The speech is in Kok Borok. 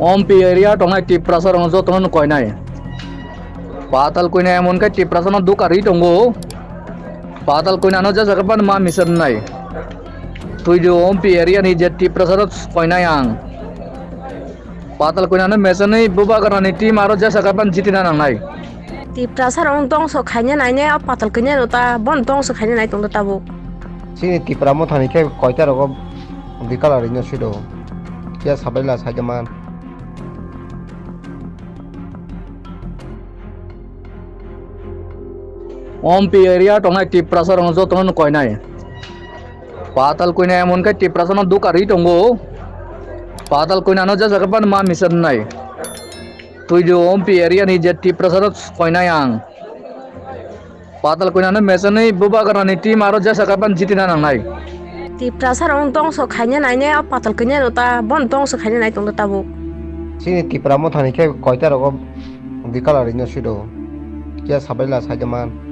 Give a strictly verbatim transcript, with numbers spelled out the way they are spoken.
Ompi area tongnai Tiprasa rok jotono koinai. Patal koinai emon khe Tiprasa no duka ri tongo. Patal koinai no jesa khe ma misernai. Tuidu Ompi area ni je Tiprasa rok koinai ang. Patal koinai no mesernai bubagra ni team aro jesa khe jitina nangnai. Tiprasa rok dongso khaina nainai o patal koinai no ta bon dongso khaina nai tongdo tabuk. Chini Tipra mothani khe koita rogo dikala rino sido. Kya sabai la saida man. Ompi area tongnai Tiprasa rok jotono koinai. Patal koinai emon khe Tiprasa no duka ri tongo. Patal koinai no jesa khe ma misernai. Tuidu Ompi area ni je Tiprasa rok koinai ang. Patal koinai no mesernai bubagra ni team aro jesa khe jitina nangnai. Tiprasa rok dongso khaina nainai o patal koinai no ta bon dongso khaina nai tongdo tabuk. Chini Tipra mothani khe koita rogo dikala rino sido. Kya sabai la saida man.